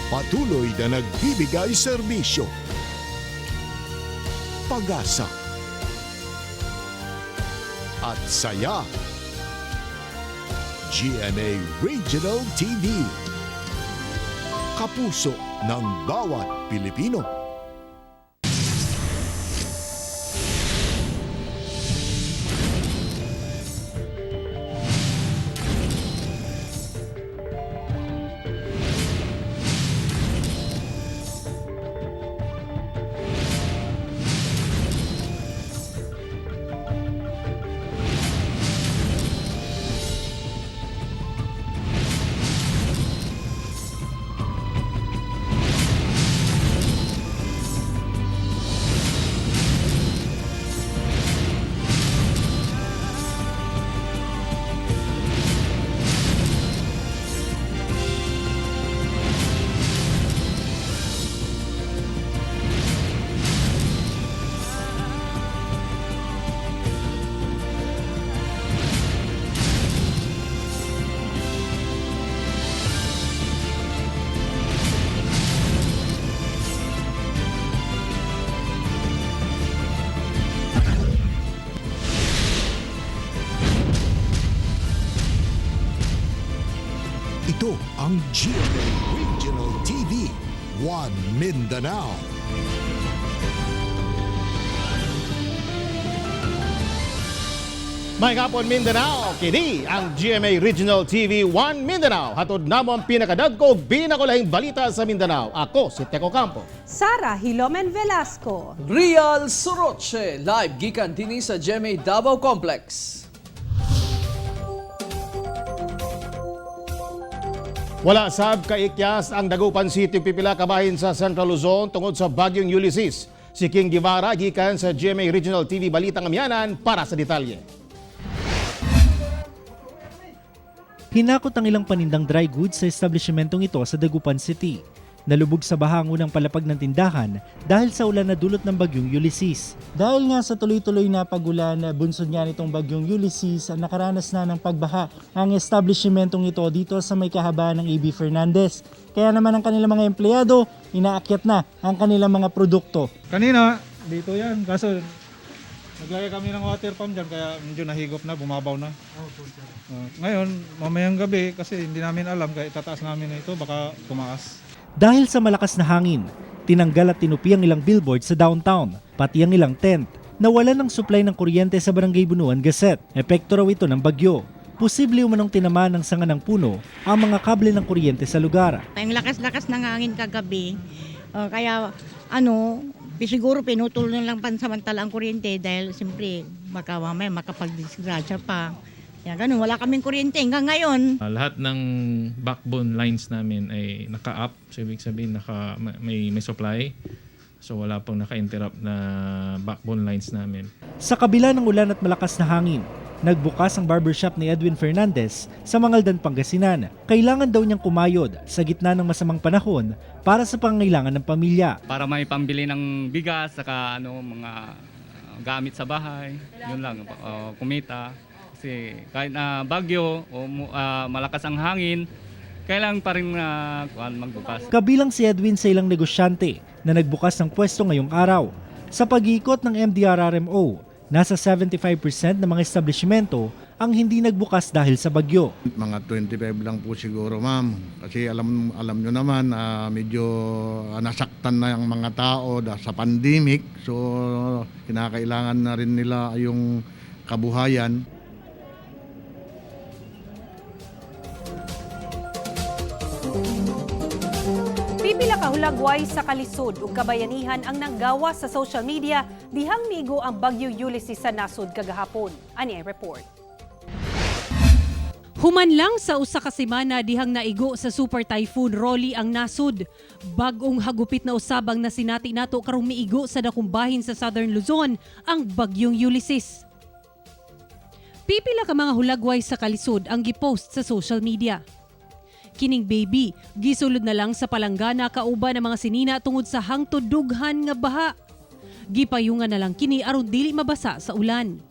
Patuloy na nagbibigay serbisyo, pag-asa, at saya. GMA Regional TV. Kapuso ng bawat Pilipino. Ito ang GMA Regional TV, One Mindanao. May hapon, Mindanao, kini ang GMA Regional TV 1 Mindanao. Hatod namo ang pinakadagko ug pinakulahing balita sa Mindanao. Ako si Teco Campo. Sara Hilomen Velasco. Real Soroche, live gikan dinhi sa GMA Davao Complex. Wala sab kaikyas ang Dagupan City ug pipila kabahin sa Central Luzon tungod sa bagyong Ulysses. Si King Guevara gikan sa GMA Regional TV Balitang Amyanan para sa detalye. Hinakot ang ilang panindang dry goods sa establishmentong ito sa Dagupan City. Nalubog sa baha ang unang palapag ng tindahan dahil sa ulan na dulot ng bagyong Ulysses. Dahil nga sa tuloy-tuloy na pagulan na bunsod nga nitong bagyong Ulysses, nakaranas na ng pagbaha ang establishmentong ito dito sa may kahabaan ng AB Fernandez. Kaya naman ang kanilang mga empleyado, inaakyat na ang kanilang mga produkto. Kanina, dito yan. Kaso, naglagay kami ng water pump dyan, kaya medyo nahigop na, bumabaw na. Ngayon, mamayang gabi, kasi hindi namin alam, kaya itataas namin na ito, baka tumaas. Dahil sa malakas na hangin, tinanggal at tinupi ang ilang billboard sa downtown, pati ang ilang tent. Nawalan ng supply ng kuryente sa Barangay Bunuan Gazette. Epekto raw ito ng bagyo. Posible umanong tinamaan ng sanga ng puno ang mga kable ng kuryente sa lugar. Ang lakas-lakas ng hangin kagabi. Kaya ano, siguro pinutol na lang pansamantala ang kuryente dahil siyempre baka mamaya makapag-disgrasya pa. Kaya ganun, wala kaming kuryente hanggang ngayon. Lahat ng backbone lines namin ay naka-up. So, ibig sabihin, may supply. So, wala pong naka-interrupt na backbone lines namin. Sa kabila ng ulan at malakas na hangin, nagbukas ang barbershop ni Edwin Fernandez sa Mangaldan, Pangasinan. Kailangan daw niyang kumayod sa gitna ng masamang panahon para sa pangangailangan ng pamilya. Para may pambili ng bigas saka ano mga gamit sa bahay, yun lang kumita kasi kahit na bagyo o malakas ang hangin, kailangan pa rin kuan magbukas. Kabilang si Edwin sa ilang negosyante na nagbukas ng pwesto ngayong araw. Sa pag-iikot ng MDRRMO, nasa 75% ng mga establishmento ang hindi nagbukas dahil sa bagyo. Mga 25 lang po siguro, ma'am. Kasi alam alam nyo naman, medyo nasaktan na ang mga tao sa pandemic. So kinakailangan na rin nila yung kabuhayan. Pipila ka hulagway sa kalisod ug kabayanihan ang nanggawa sa social media dihang migo ang Bagyo Ulysses sa nasod kagahapon. Ani ang report. Human lang sa usa ka semana dihang naigo sa Super Typhoon Rolly ang nasod. Bag-ong hagupit na usab ang nasinati nato karong miigo sa dakong bahin sa Southern Luzon ang bagyong Ulysses. Pipila ka mga hulagway sa kalisod ang gipost sa social media. Kining baby, gisulod na lang sa palanggana kauban ng mga sinina tungod sa hangtod dughan nga baha. Gipayungan na lang kini aron dili mabasa sa ulan.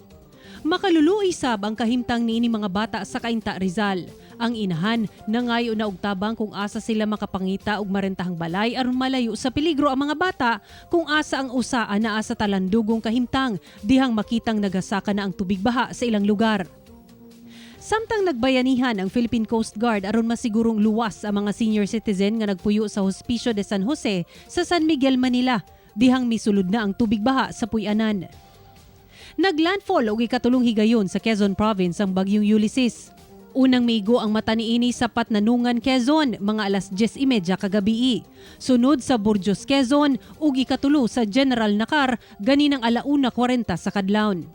Makaluluoy sab ang kahimtang niini mga bata sa Cainta, Rizal. Ang inahan nangayo na og tabang kung asa sila makapangita og marentahang balay aron malayo sa peligro ang mga bata kung asa ang usaa naa sa talandugong kahimtang dihang makitang nagasaka na ang tubig baha sa ilang lugar. Samtang nagbayanihan ang Philippine Coast Guard aron masigurong luwas ang mga senior citizen nga nagpuyo sa Hospicio de San Jose sa San Miguel, Manila, dihang misulod na ang tubig baha sa puy-anan. Naglandfall og ikatulong higayon sa Quezon Province ang bagyong Ulysses. Unang migo ang mata niini sa Patnanungan, Quezon, mga alas 10:30 kagabii. Sunod sa Burgos, Quezon, ug ikatulo sa General Nakar ganinang 1:40 sa kadlawon.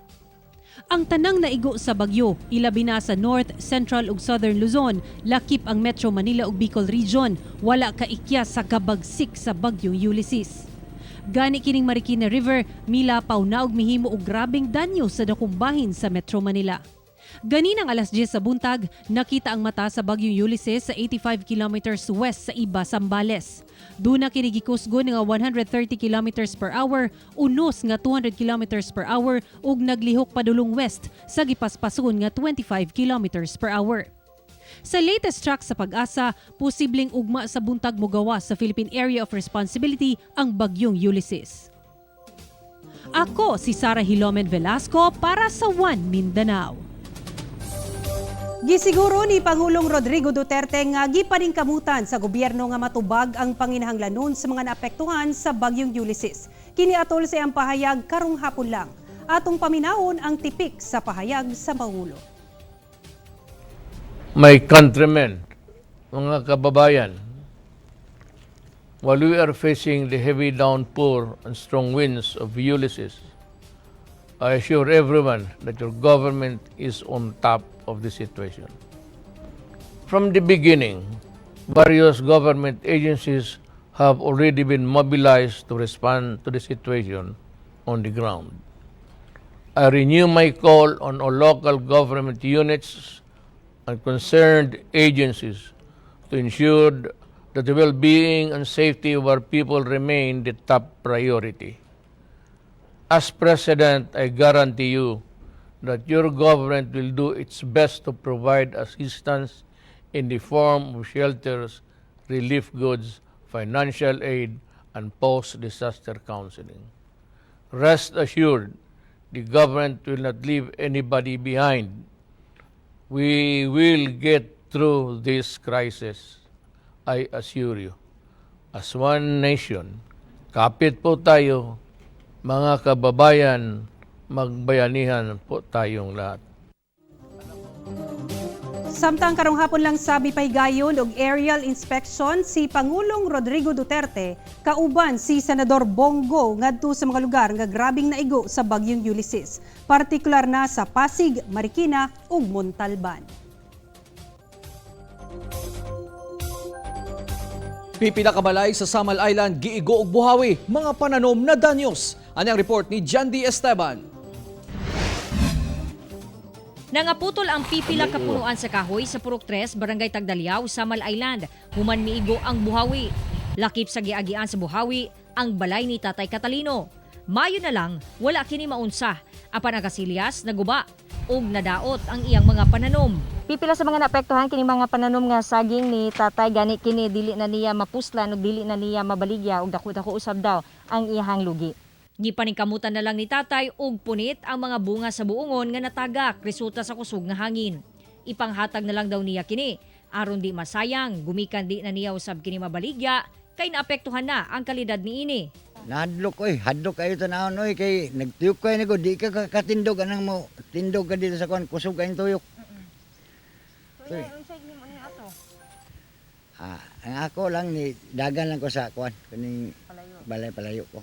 Ang tanang naigo sa bagyo, ilabi na sa North, Central ug Southern Luzon, lakip ang Metro Manila ug Bicol Region, wala kaikya sa kabagsik sa bagyong Ulysses. Gani kining Marikina River, milapaw na og mihimo og grabeng danyo sa dakong bahin sa Metro Manila. Ganinang alas 10 sa buntag, nakita ang mata sa bagyong Ulysses sa 85 kilometers west sa Iba, Zambales. Duna kini gikusgon nga 130 kilometers per hour, unos nga 200 kilometers per hour ug naglihok padulong west sa gipaspason nga 25 kilometers per hour. Sa latest track sa PAGASA, posibleng ugma sa buntag mogawas sa Philippine Area of Responsibility ang bagyong Ulysses. Ako si Sara Hilomen Velasco para sa One Mindanao. Gisiguro ni Pangulong Rodrigo Duterte nga gipaningkamutan sa gobyerno nga matubag ang panginahanglanon sa mga naapektuhan sa bagyong Ulysses. Kini atol sa iyang pahayag karong hapon lang. Atong paminawon ang tipik sa pahayag sa Pangulo. My countrymen, mga kababayan, while we are facing the heavy downpour and strong winds of Ulysses, I assure everyone that your government is on top of the situation. From the beginning, various government agencies have already been mobilized to respond to the situation on the ground. I renew my call on all local government units and concerned agencies to ensure that the well-being and safety of our people remain the top priority. As President, I guarantee you that your government will do its best to provide assistance in the form of shelters, relief goods, financial aid, and post-disaster counseling. Rest assured, the government will not leave anybody behind. We will get through this crisis, I assure you. As one nation, kapit po tayo, mga kababayan, magbayanihan po tayong lahat. Samtang karong hapon lang sa mipahigayon og aerial inspection si Pangulong Rodrigo Duterte kauban si Senador Bong Go ngadto sa mga lugar nga grabing naigo sa bagyong Ulysses, partikular na sa Pasig, Marikina ug Montalban. Pipila ka balay sa Samal Island giigo og buhawi, mga pananom na danyos. Ani ang report ni John D. Esteban. Nangaputol ang pipila kapunuan sa kahoy sa Purok 3, Barangay Tagdalyaw, Samal Island. Human miigo ang buhawi. Lakip sa giagian sa buhawi ang balay ni Tatay Catalino. Mayo na lang, wala kini maunsa. Apan ang kasilyas naguba ug nadaot ang iyang mga pananom. Pipila sa mga naapektuhan kini mga pananom nga saging ni tatay, gani kini dili na niya mapuslan ug dili na niya mabaligya ug dako-dako usab daw ang iyahang lugi. Gipaningkamutan na lang ni tatay og punit ang mga bunga sa buongon nga natagak resulta sa kusog nga hangin. Ipanghatag na lang daw niya kini aron di masayang, gumikan di na niya usab kini mabaligya kay naapektuhan na ang kalidad niini. Nahadlok oy, hadlok kayo tanawon oy kay nagtuyok kay nako di ka katindog anang mo tindog ka dito sa kuan, kusog kayong tuyok. So, ang ako lang ni dagan lang ko sa kuan kaning balay palayo ko.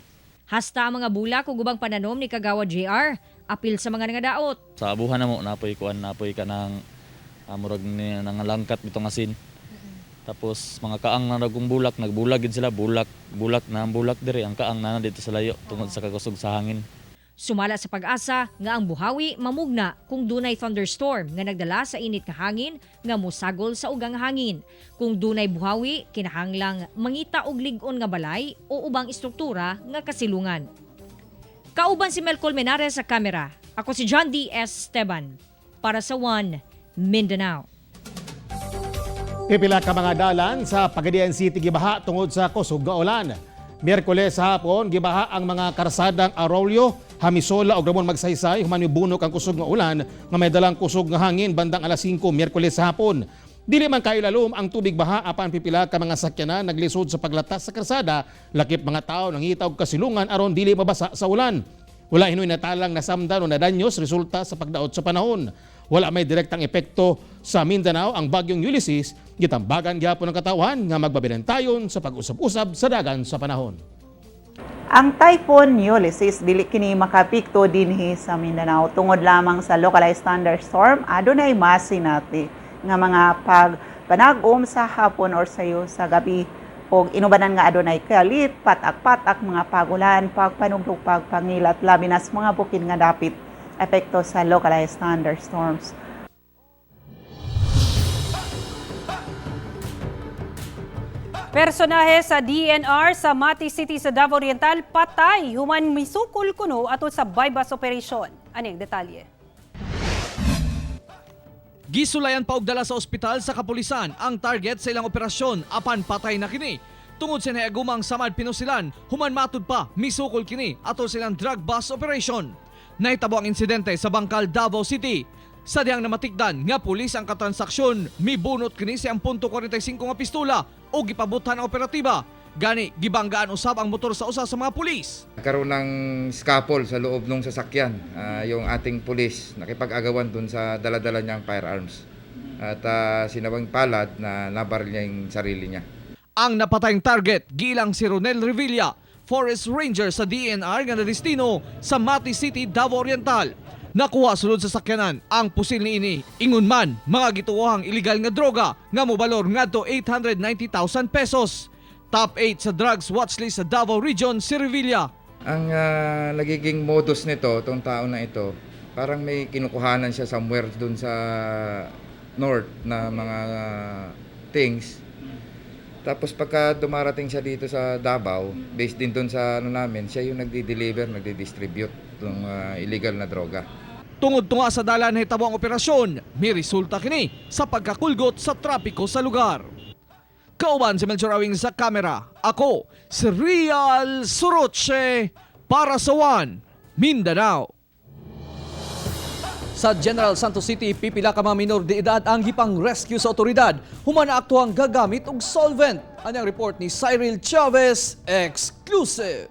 Hasta ang mga bulak ug ubang pananom ni Kagawa JR, apil sa mga nangadaot. Sa abuhan na mo napoy kuan, napoy kanang murag ni nangalangkat bitong asin. Tapos mga kaang na nagong bulak, nagbulag gid sila, bulak, bulak na ang bulak diri, ang kaang na dito sa layo tungod sa kakusog sa hangin. Sumala sa PAGASA nga ang buhawi mamugna kung dunay thunderstorm nga nagdala sa init nga hangin nga mosagol sa ugang hangin. Kung dunay buhawi, kinahanglang mangita og lig-on nga balay o ubang istruktura nga kasilungan. Kauban si Mel Colmenares sa kamera. Ako si John D. S. Esteban para sa One Mindanao. Pipila ka mga dalan sa Pagadian City gibaha tungod sa kusog nga ulan. Miyerkules sa hapon, gibaha ang mga karsadang Arroyo, Hamisola ug Ramon Magsaysay human mibunok ang kusog nga ulan nga may dalang kusog nga hangin bandang alas 5 Miyerkules sa hapon. Dili man kayo lalom ang tubig baha apan pipila ka mga sakyanan naglisod sa paglatas sa karsada, lakip mga tao nangita og kasilungan aron dili mabasa sa ulan. Wala hinoy natalang nasamdan o nadanyos resulta sa pagdaot sa panahon. Wala may direktang epekto sa Mindanao ang bagyong Ulysses, gitambagan gyapon ang katawhan nga magbabinantayon sa pag-usab-usab sa dagan sa panahon. Ang Typhoon Ulysses dili kini makapikto dinhi sa Mindanao tungod lamang sa localized thunderstorm. Adunay masinati nga mga pagpanag-om sa hapon or sayo sa gabi og inubanan nga adunay kalit, patak-patak mga pagulan, pagpanugdog, pagpangilat, labi na sa mga bukid nga dapit epekto sa localized thunderstorms. Personahe sa DNR sa Mati City sa Davao Oriental patay human misukol kuno atol sa bypass operation. Anong detalye? Gisulayan pa og dala sa ospital sa kapulisan ang target sa ilang operasyon apan patay na kini. Tungod sa naagumang samad pinusilan, human matud pa misukol kini atol silang drug bust operation. Nahitabo ang insidente sa Bangkal, Davao City. Sa dihang namatikdan nga pulis ang katransaksyon, mibunot kini sa 0.45 nga pistola o gipabutan ang operatiba. Gani gibanggaan usab ang motor sa usa sa mga pulis. Nagkaroon ng scuffle sa loob ng sasakyan, yung ating pulis nakipag-agawan dun sa dala-dala niyang firearms. At sinabang palad na nabaril niya yung sarili niya. Ang napatayng target, gilang si Ronel Revilla, Forest Ranger sa DNR nga nadestino sa Mati City, Davao Oriental. Nakuha sulod sa sakyanan ang pusil niini. Ingon man, mga gituohang illegal nga droga nga mobalor ngadto 890,000 pesos. Top 8 sa drugs watchlist sa Davao Region si Revilla. Ang nagiging modus nito, itong tao na ito, parang may kinukuhanan siya somewhere dun sa north na mga things. Tapos pagka dumarating siya dito sa Davao, based din dun sa ano namin, siya yung nagdi-deliver, nagdi-distribute ng illegal na droga. Tungod tunga sa dalan nahitabo ang operasyon, may resulta kini sa pagkakulgot sa trapiko sa lugar. Kauban si Melchor Awing sa kamera. Ako, si Real Suroche para sa One, Mindanao. Sa General Santos City, pipila ka mga minor de edad ang gipang rescue sa otoridad. Human na aktuang gagamit og solvent. Ano ang report ni Cyril Chavez, exclusive.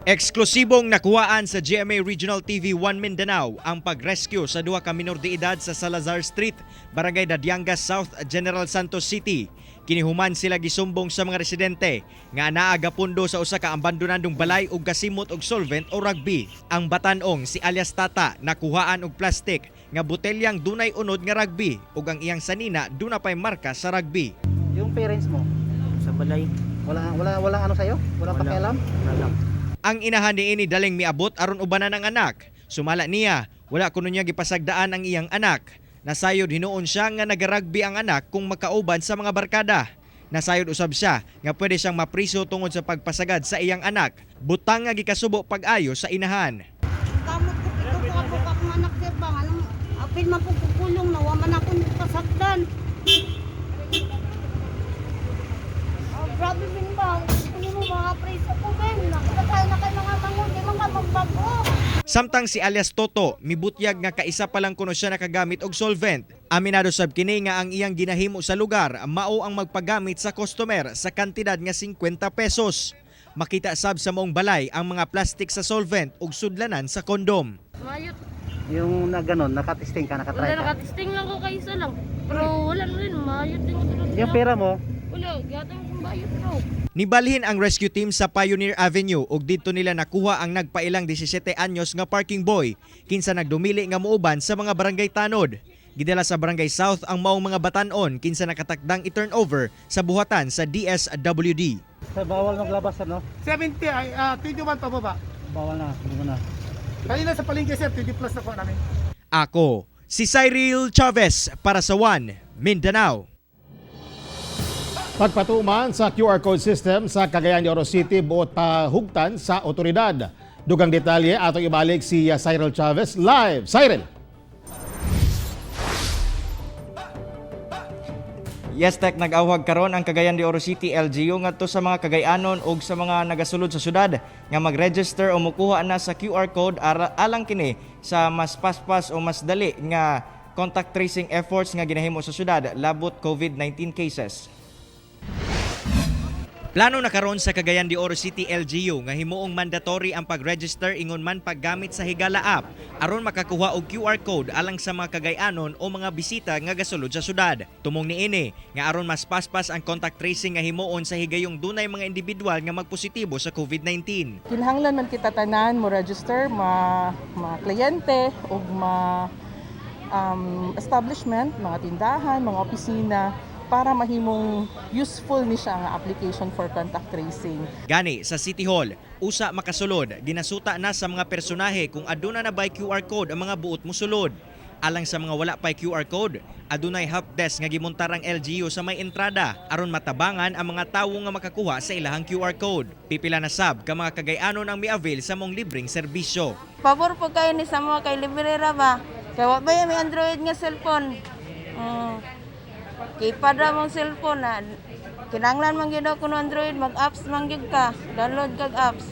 Eksklusibong nakuhaan sa GMA Regional TV 1 Mindanao ang pag-rescue sa duha ka minor de edad sa Salazar Street, Barangay Dadiangas South, General Santos City. Kinihuman sila gisumbong sa mga residente nga naa gapundo sa usa ka abandonadong balay ug gasimot og solvent o rugby. Ang batan-ong si alias Tata nakuhaan og plastic nga botelyang dunay unod nga rugby ug ang iyang sanina duna pay marka sa rugby. Yung parents mo? Sa balay. Wala, wala, walang ano sa'yo? Walang pakialam? Wala. Ang inahan niini daling miabot aron ubanan ang anak. Sumala niya, wala kuno niya gipasagdaan ang iyang anak. Nasayod hinuon siya nga nagaragbi ang anak kung makauban sa mga barkada. Nasayod usab siya nga pwede siyang mapriso tungod sa pagpasagad sa iyang anak. Butang nga gikasubo pag-ayo sa inahan. Kamot ko pito ko ako akong anak sir bang anong apil man po kukulong na wa man ako pasagdan. Oh, grabe bin ba? Ano mo mga preso ko ben? Nakasakay na kay mga mangon, di man ka magbago. Samtang si alias Toto mibutyag nga kaisa pa lang kuno siya nakagamit og solvent. Aminado sab kini nga ang iyang ginahimo sa lugar mao ang magpagamit sa customer sa kantidad nga 50 pesos. Makita sab sa maong balay ang mga plastic sa solvent ug sudlanan sa kondom. Mayot. Yung na ganun, nakatesting ka, nakatry Wala ka. nakatesting lang ko kaysa lang. Pero wala na rin, mayot din ko tulad. Yung pera mo, Wala, gatang kong bayot raw. Nibalhin ang rescue team sa Pioneer Avenue ug didto nila nakuha ang nagpailang 17 anyos nga parking boy kinsa nagdumili nga muuban sa mga barangay tanod. Gidala sa Barangay South ang maong mga batan-on kinsa nakatakdang i-turnover sa buhatan sa DSWD. sa bawal maglabas ano? 70 ay 21 pababa. Bawal na, hindi mo na. Kanina sa palengke sir, 20 plus na po namin. Ako, si Cyril Chavez para sa One Mindanao. Pagpatuman sa QR code system sa Cagayan de Oro City buot pahugtan sa otoridad. Dugang detalye atong ibalik si Cyril Chavez live. Cyril. Yes, Tek, nag-awhag karon ang Cagayan de Oro City LGU ngadto sa mga Cagayanon ug sa mga nagasulod sa syudad nga mag-register o mukuha na sa QR code alang kini sa mas paspas o mas dali nga contact tracing efforts nga ginahimo sa syudad labot COVID-19 cases. Plano na karon sa Cagayan de Oro City LGU nga himuong mandatory ang pag-register ingon man paggamit sa Higala app aron makakuha og QR code alang sa mga Cagayanon o mga bisita nga gasulod sa syudad. Tumong niini nga aron mas paspas ang contact tracing nga himuon sa higayong dunay mga individual nga magpositibo sa COVID-19. Kinahanglan man kita tanan mo register mga kliyente ug ma establishment, mga tindahan, mga opisina para mahimong useful ni siya nga application for contact tracing. Gani sa City Hall, usa makasulod, ginasuta na sa mga personahe kung aduna na bay QR code ang mga buot mosulod. Alang sa mga wala pay QR code, adunay help desk nga gimontar ang LGU sa may entrada aron matabangan ang mga tawo nga makakuha sa ilahang QR code. Pipila na sab ka mga Cagayanon ang miavail sa mong libreng serbisyo. Pabor po kayo ni sa mga kay libre ra ba? Kay wa ba may Android nga cellphone? Keypad ra mong cellphone na kinahanglan man gyud kuno Android, mag-apps man gyud ka, download kag apps.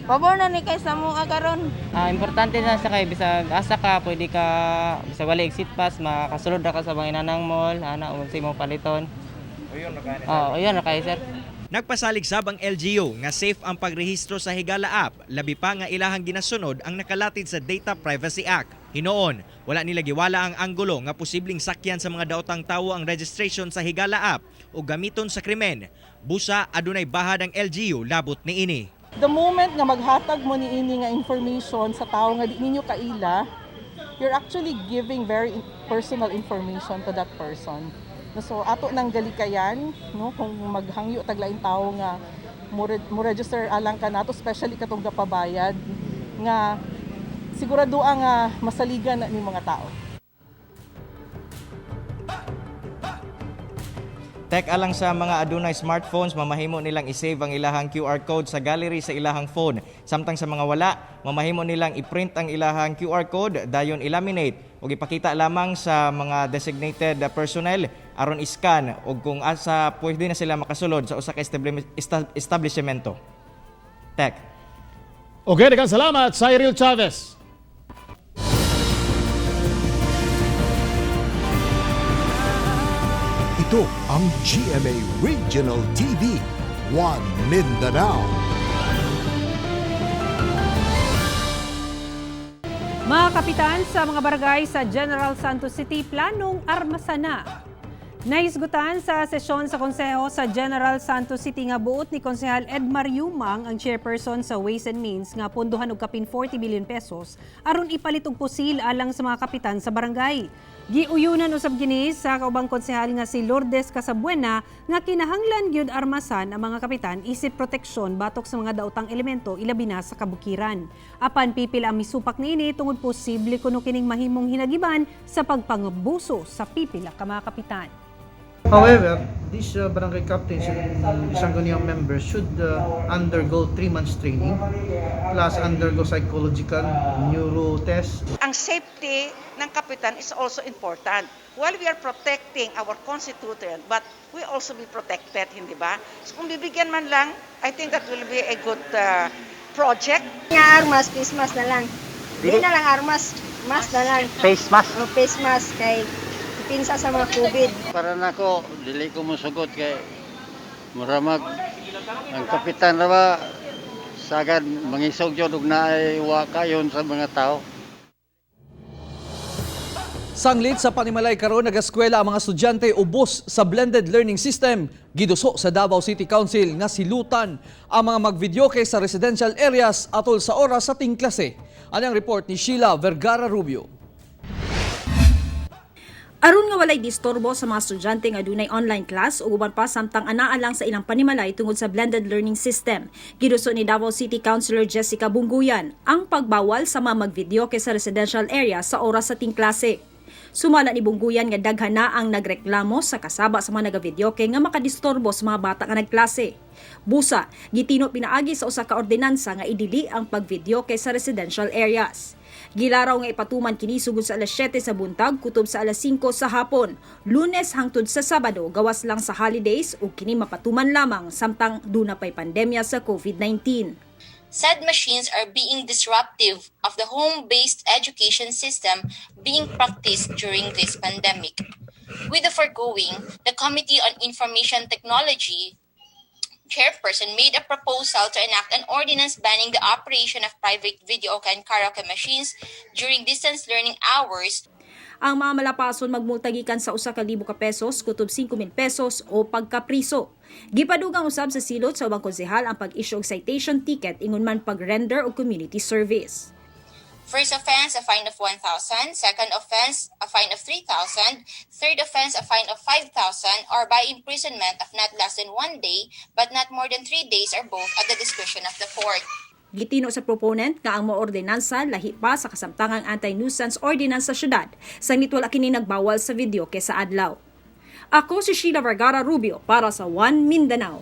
Pabor na ni kay sa mga karon. Importante na sa kay bisag asa ka pwede ka bisag wala exit pass makasulod ra ka sa Banginanang Mall ana unsa imong paliton. Uyon ra kay. Oh, uyon ra kay sir. Nagpasalig sab ang LGU nga safe ang pagrehistro sa Higala app, labi pa nga ilahang ginasunod ang nakalatid sa Data Privacy Act. Hinoon, wala nila giwala ang anggulo nga posibleng sakyan sa mga daotang tawo ang registration sa Higala app o gamiton sa krimen. Busa adunay bahad ang LGU labot niini. The moment nga maghatag mo niini nga information sa tawo nga di ninyo kaila, you're actually giving very personal information to that person. No, so ato nang galikayan, no, kung maghangyo tag laing tawo nga mo register alang kanato, especially katong gapabayad nga sigurado ang masaligan na ni mga tao. Tek, alang sa mga adunay smartphones, mamahimo nilang i-save ang ilahang QR code sa gallery sa ilahang phone. Samtang sa mga wala, mamahimo nilang i-print ang ilahang QR code, dayon i-laminate ug ipakita lamang sa mga designated personnel aron i-scan ug kung asa pwede na sila makasulod sa usa ka establishmento. Tek. Okay, daghang salamat, Cyril Chavez. Ito ang GMA Regional TV, One Mindanao. Mga kapitan sa mga barangay sa General Santos City, planong armasana. Nahisgutan sa sesyon sa Konseho sa General Santos City nga buot ni Konsehal Edmar Yumang ang chairperson sa Ways and Means nga pondohan og kapin 40 billion pesos aron ipalit og pusil alang sa mga kapitan sa barangay. Giuyunan usab kini sa kaubang konsehal nga si Lourdes Casabuena nga kinahanglan gyud armasan ang mga kapitan isip proteksyon batok sa mga daotang elemento ilabi na sa kabukiran. Apan pipila ang misupak niini tungod posible kuno kining mahimong hinagiban sa pagpangabuso sa pipila ka mga kapitan. However, these barangay captains and Sangguniang members should undergo 3 months training plus undergo psychological neuro test. Ang safety ng kapitan is also important. While we are protecting our constituent, but we also be protected, hindi ba? So kung bibigyan man lang, I think that will be a good project. Nga armas, face mask na lang. Di na lang armas, mask na lang. Face mask? O, face mask kay pinsa sa mga COVID. Para nako, dili ko mosugot kay muramag ang kapitan na ba sagad mangisog jud og naay wa kayon sa mga tao. Sanglit sa panimalay karon nagaskwela ang mga estudyante ubos sa blended learning system giduso sa Davao City Council nga silutan ang mga magvideoke sa residential areas atol sa oras sa tingklase. Ani ang report ni Sheila Vergara Rubio. Aron nga walay disturbo sa mga estudyante nga dunay online class ug uban pa samtang anaa lang sa ilang panimalay tungod sa blended learning system. Giduso ni Davao City Councilor Jessica Bunguyan ang pagbawal sa mga magvideoke sa residential area sa oras sa tingklase. Sumala ni Bungguyan nga daghan na ang nagreklamo sa kasaba sa mga nagavideoke nga makadisturbo sa mga bata nga nagklase. Busa, gitino pinaagi sa usa ka ordinansa nga idili ang pagvideoke sa residential areas. Gilaraw nga ipatuman kini sugod sa alas 7 sa buntag kutob sa alas 5 sa hapon, Lunes hangtod sa Sabado, gawas lang sa holidays, ug kini mapatuman lamang samtang duna pay pandemya sa COVID-19. Said machines are being disruptive of the home-based education system being practiced during this pandemic. With the foregoing, the Committee on Information Technology chairperson made a proposal to enact an ordinance banning the operation of private video and karaoke machines during distance learning hours. Ang mga malapason magmulta gikan sa 1,000 ka pesos kutob 5,000 pesos o pagkapriso. Gipadugang usab sa silot sa ubang konsehal ang pag-issue og citation ticket ingon man pag-render og community service. First offense, a fine of 1,000. Second offense, a fine of 3,000. Third offense, a fine of 5,000 or by imprisonment of not less than 1 day but not more than 3 days or both at the discretion of the court. Gitino sa proponent nga ang mao ordinansa lahi pa sa kasamtangang anti-nuisance ordinance sa syudad, sanglit wala kini nagbawal sa videoke sa adlaw. Ako si Sheila Vergara Rubio para sa One Mindanao.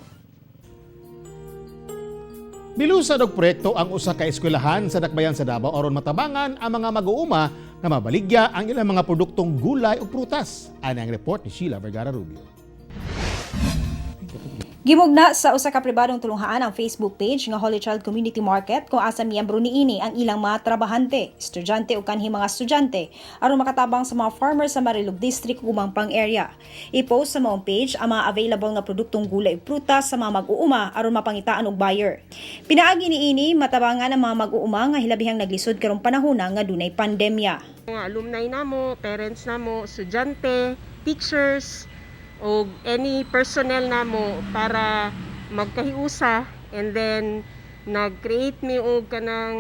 Milusad og proyekto ang usa ka eskwelahan sa Dakbayan sa Davao aron matabangan ang mga mag-uuma nga mabaligya ang ilang mga produktong gulay ug prutas. Ani ang report ni Sheila Vergara Rubio. Gimugna sa usa ka pribadong tulunghaan ang Facebook page nga Holy Child Community Market kung asa miyembro niini ang ilang mga trabahante, estudyante ug kanhi mga estudyante aron makatabang sa mga farmers sa Marilog District ug ubang pang area. I-post sa maong page ang mga available nga produktong gulay ug prutas sa mga mag-uuma aron mapangitaan og buyer. Pinaagi niini matabangan ang mga mag-uuma nga hilabihang naglisod karong panahona nga dunay pandemya. Mga alumni namo, parents namo, estudyante, teachers, o any personnel namo para magkahiusa, and then nag-create mi og kanang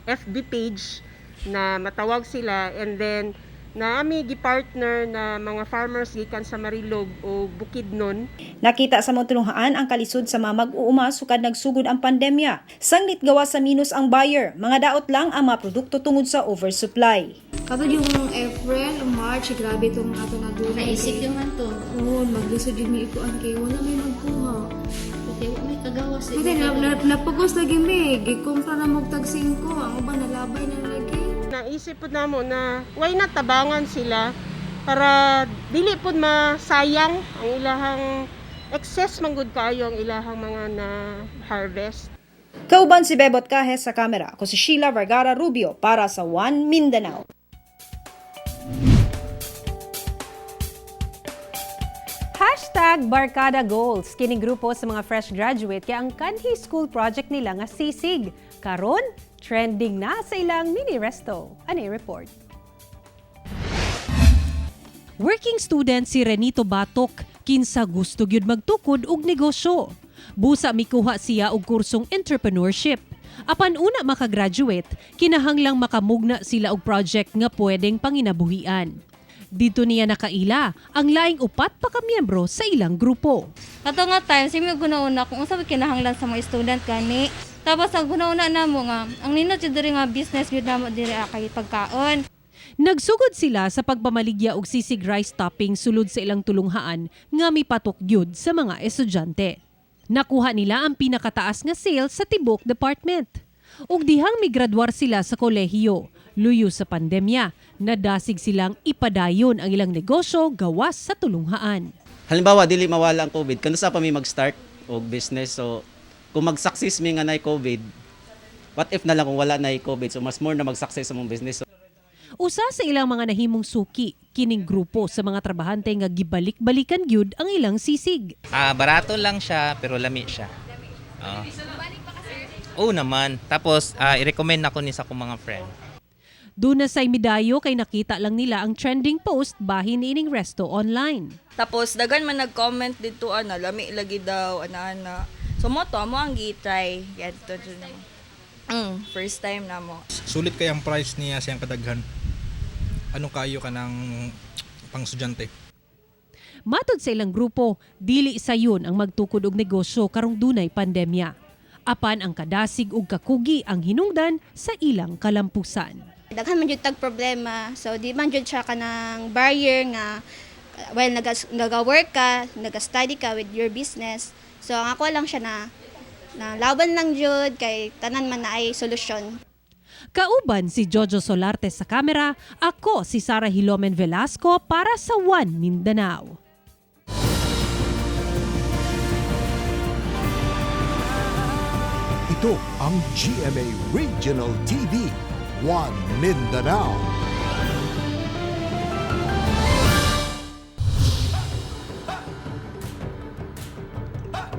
FB page na matawag sila, and then naami gi-partner na mga farmers gikan sa Marilog o Bukidnon. Nakita sa mga tulunghaan ang kalisod sa mga mag-uuma sukad nagsugod ang pandemya. Sanglit gawa sa minus ang buyer, mga daot lang ang mga produkto tungod sa oversupply. Katong yung April, March, grabe itong ato nga gulay. Ka-ECQ man to. Oo, maglisod yun mi ikuan kay wala may magkuha. Okay, wa may kagawas. Kasi napagos lagi mi, gikumpra na mo tag 5, ang uban nalabay na lagi. Naisip po namo na why not tabangan sila para dili pud masayang ang ilahang excess manggod kayo ang ilahang mga na harvest. Kauban si Bebot Cajes sa kamera. Ako si Sheila Vergara Rubio para sa One Mindanao. #BarkadaGoals. Kining grupo sa mga fresh graduate kay ang kanhi school project nila nga sisig. Karon, trending na sa ilang mini resto. Ani report. Working student si Renito Batok, kinsa gusto gyud magtukod og negosyo. Busa mikuha siya og kursong entrepreneurship. Apan una makagraduate, kinahanglang makamugna sila og project nga pwedeng panginabuhian. Dito niya nakaila ang laing upat pa ka miyembro sa ilang grupo. Kato nga time, si mi guna-una kung unsa ba kinahanglan sa mga student gani. Tapos ang guna-una namo nga, ang nindot jud diri nga business gyud namo diri kay pagkaon. Nagsugod sila sa pagpamaligya og sisig rice topping sulod sa ilang tulunghaan nga mipatok gyud sa mga estudyante. Nakuha nila ang pinakataas nga sales sa tibok department. Ug dihang migraduar sila sa kolehiyo, luyo sa pandemya, nadasig silang ipadayon ang ilang negosyo gawas sa tulunghaan. Halimbawa, dili mawala ang COVID, kanusa pa mi mag-start og business? So kung mag-success mi nga nay COVID, what if na lang kung wala na COVID? So mas more na mag-success sa mong business. So, Usa sa ilang mga nahimong suki, kining grupo sa mga trabahante nga gibalik-balikan gyud ang ilang sisig. Ah, barato lang siya pero lami siya. Oo. Oo naman. Tapos i-recommend ako ni sa akong mga friend. Duna say midayo kay nakita lang nila ang trending post bahin ining resto online. Tapos daghan man nag-comment dito, ana, lami lagi daw, ana ana. So mo to mo ang gi-try yadto jud namo. First time na mo. Sulit kay ang price niya siyang kadaghan. Ano kayo ka ng pang estudyante? Matod sa ilang grupo, dili sayon ang magtukod og negosyo karong dunay pandemya. Apan ang kadasig ug kakugi ang hinungdan sa ilang kalampusan. Kay daghan man jud tag problema. So di man jud siya kanang barrier nga while naga-work ka, naga-study ka with your business. So ang ako lang siya na laban lang jud kay tanan man naay solusyon. Kauban si Jojo Solarte sa kamera, ako si Sara Hilomen Velasco para sa One Mindanao. Ito ang GMA Regional TV, One Mindanao.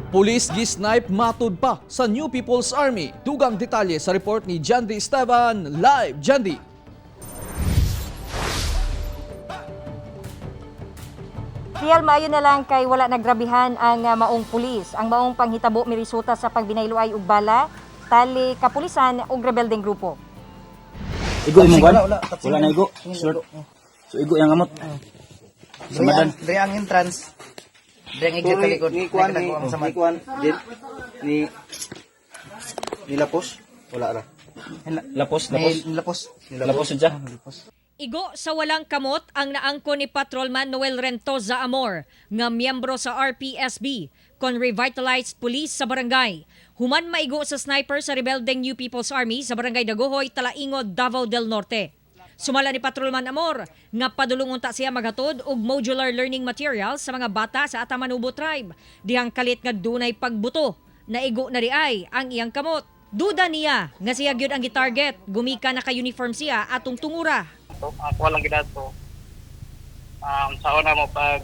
Pulis gisnipe matud pa sa New People's Army. Dugang detalye sa report ni Jandy Esteban. Live, Jandy! Real maayo na lang kay wala nagrabihan ang maong pulis. Ang maong panghitabo miresulta sa pagbinayloay og bala, tali kapulisan ug rebeldeng grupo. Igo imong kwan? Wala na igo. Short. So igo yang amot. Samadan. Dre ang entrance. Dre ang exit talikod. Ni kwan ni, ni kwan din ni ni lapos. Wala ra. Lapos, lapos. Lapos. Lapos siya. Igo sa walang kamot ang naangko ni Patrolman Noel Rentoza Amor nga miyembro sa RPSB kon revitalized police sa barangay. Human maigo sa sniper sa rebeldeng New People's Army sa barangay Dagohoy, Talaingod, Davao del Norte. Sumala ni Patrolman Amor nga padulong unta siya maghatod og modular learning materials sa mga bata sa Atamanubo tribe. Dihang kalit nga dunay pagbuto, naigo na riay ang iyang kamot. Duda niya nga siya gyud ang gitarget, gumika naka-uniform siya atong tungura. To. Ako lang gidato. Sa una mo pag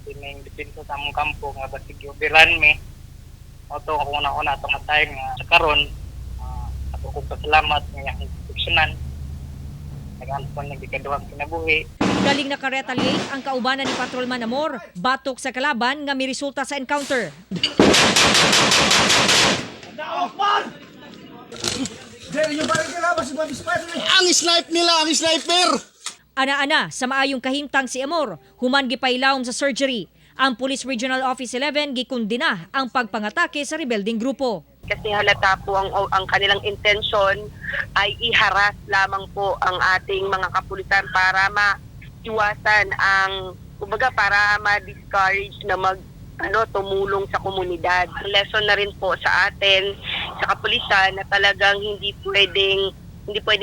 kining depensa sa among kampo nga basig giubiran mi. Mao to akong una-una ato nga time nga sa karon ako kong pasalamat nga akong proteksyonan. Nag-ampon ng gikaduhang kinabuhi. Galing naka-retaliate ang kaubanan ni Patrolman Amor, batok sa kalaban nga miresulta sa encounter. Ang snipe nila, ang sniper! Ana-ana sa maayong kahimtang si Amor, human gipailawom sa surgery. Ang Police Regional Office 11 gikundina ang pagpangatake sa rebelding grupo. Kasi halata po ang kanilang intensyon ay iharas lamang po ang ating mga kapulisan para maiwasan ang, kumbaga, para ma-discourage na mag ano tumulong sa komunidad. Lesson na rin po sa atin sa kapulisan na talagang hindi pwedeng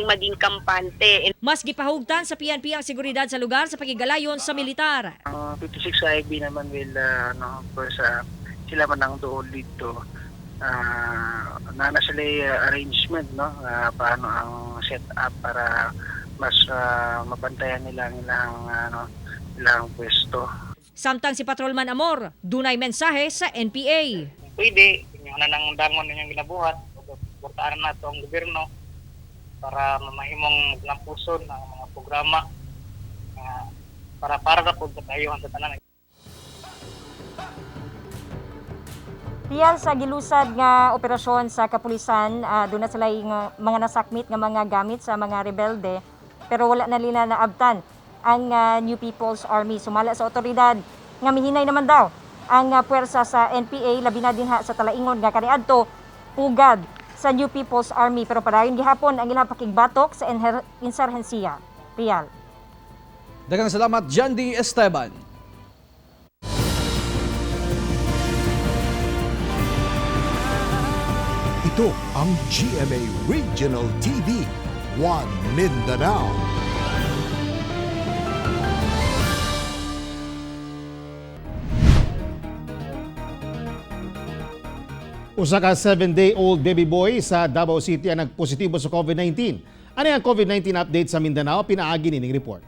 maging kampante. Mas gipahugtan sa PNP ang seguridad sa lugar sa pagigalayon sa militar. Ang 56 IB naman will ano, of course, sila man ang doon dito. Na sila arrangement, no, paano ang set up para mas mabantayan nila ang ilang ano ilang pwesto. Samtang si Patrolman Amor, dunay mensahe sa NPA. Pwede, inyo na nang dangon ninyong ginabuhat, ug suportahan nato ang gobyerno para mamahimong lampuson ang mga programa para ra pud sa kaayohan sa tanan. Real sa gilusad nga operasyon sa kapulisan, doon na sila yung mga nasakmit nga mga gamit sa mga rebelde, pero wala na nila naabtan ang New People's Army. Sumala sa otoridad nga mihinay naman daw ang puwersa sa NPA, labi na dinha sa Talaingod nga kaniadto pugad sa New People's Army, pero padayon gihapon ang ilang pakigbatok sa insurhensiya. Real. Daghang salamat, Jandy Esteban. Ito ang GMA Regional TV, One Mindanao. Usa ka 7-day-old baby boy sa Davao City ang nagpositibo sa COVID-19. Ano ang COVID-19 update sa Mindanao? Pinaagi nining report.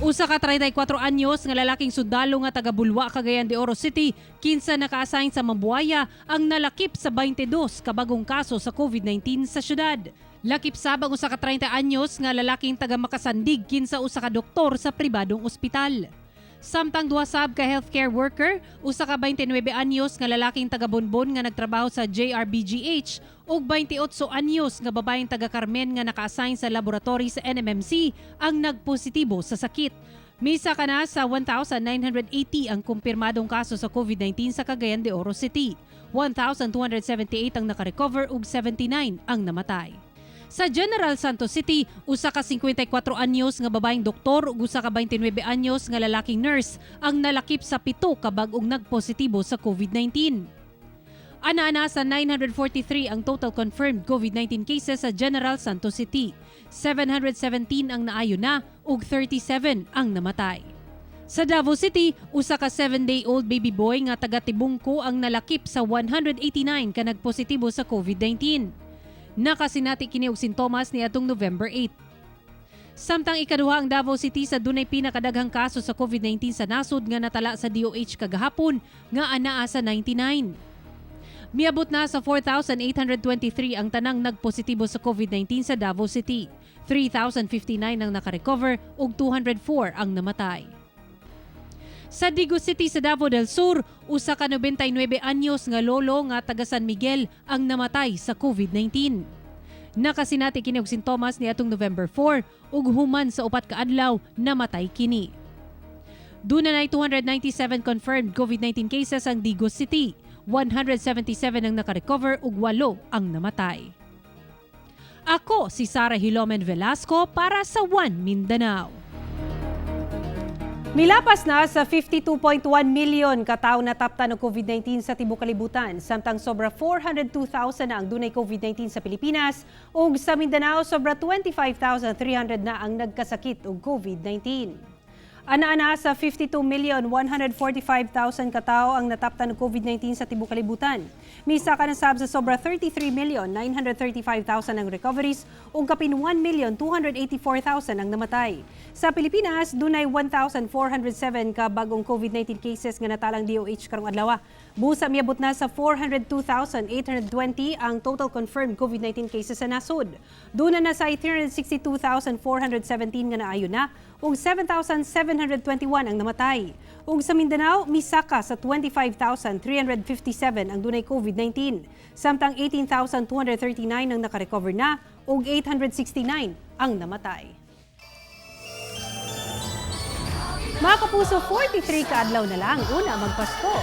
Usa ka 34 anyos nga lalaking sundalo nga taga Bulua, Cagayan de Oro City, kinsa naka-assign sa Mambuaya, ang nalakip sa 22 ka bagong kaso sa COVID-19 sa syudad. Lakip sab ang usa ka 30 anyos nga lalaking taga Makasandig, kinsa usa ka doktor sa pribadong ospital. Samtang duha sab ka healthcare worker, usa ka 29 anyos nga lalaking taga Bonbon nga nagtrabaho sa JRBGH ug 28 anyos nga babaeng taga Carmen nga naka-assign sa laboratory sa NMMC ang nagpositibo sa sakit. Misa ka na sa 1,980 ang kumpirmadong kaso sa COVID-19 sa Cagayan de Oro City. 1,278 ang nakarecover ug 79 ang namatay. Sa General Santos City, usa ka 54 anyos nga babaeng doktor ug usa ka 29 anyos nga lalaking nurse ang nalakip sa 7 ka bag-ong nagpositibo sa COVID-19. Ana-ana sa 943 ang total confirmed COVID-19 cases sa General Santos City. 717 ang naayo na ug 37 ang namatay. Sa Davao City, usa ka 7-day-old baby boy nga taga Tibungco ang nalakip sa 189 ka nagpositibo sa COVID-19. Nakasinati kini og sintomas niadtong November 8. Samtang ikaduha ang Davao City sa dunay pinakadaghang kaso sa COVID-19 sa nasod nga natala sa DOH kagahapon nga anaa sa 99. Miabot na sa 4,823 ang tanang nagpositibo sa COVID-19 sa Davao City. 3,059 ang nakarecover ug 204 ang namatay. Sa Digos City sa Davao del Sur, usa ka 99 anyos nga lolo nga taga San Miguel ang namatay sa COVID-19. Nakasinati kini og sintomas niadtong November 4 ug human sa 4 ka adlaw namatay kini. Duna nay 297 confirmed COVID-19 cases ang Digos City. 177 ang nakarecover ug 8 ang namatay. Ako si Sara Hilomen Velasco para sa One Mindanao. Milapas na sa 52.1 million katawo nataptan og COVID-19 sa tibuok kalibutan, samtang sobra 402,000 na ang dunay COVID-19 sa Pilipinas ug sa Mindanao sobra 25,300 na ang nagkasakit og COVID-19. Ana-ana sa 52,145,000 katao ang nataptan og COVID-19 sa tibuok kalibutan. Misaka na sab sa sobra 33,935,000 ang recoveries ug kapin 1,284,000 ang namatay. Sa Pilipinas, dunay 1,407 ka bagong COVID-19 cases nga natalang DOH karong adlaw. Busa miabot na sa 402,820 ang total confirmed COVID-19 cases sa nasod. Duna na sa 362,417 nga naayo na ug 7,721 ang namatay. Ug sa Mindanao, misaka sa 25,357 ang dunay COVID-19, samtang 18,239 ang nakarecover na ug 869 ang namatay. Mga kapuso, 43 kaadlaw na lang una magpasko.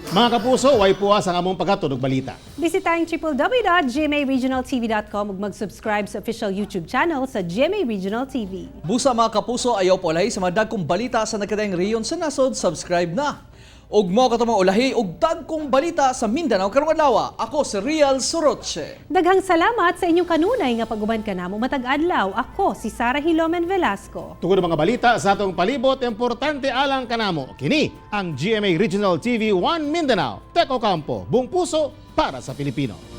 Mga kapuso, way puwas ang among paghatod og balita. Bisitahin www.gmaregionaltv.com ug mag-subscribe sa official YouTube channel sa GMA Regional TV. Busa, mga kapuso, ayaw po ulahi sa mga dagkong balita sa nagkadaiyang rehiyon sa nasod, subscribe na. Ug mo kato mga ulahi og dagkong balita sa Mindanao karong adlaw. Ako si Real Soroche. Daghang salamat sa inyong kanunay nga pag-uban kanamo matag adlaw. Ako si Sara Hilomen Velasco. Tungod mga balita sa atong palibot, importante alang kanamo. Kini ang GMA Regional TV 1 Mindanao. Tek Ocampo, buong puso para sa Pilipino.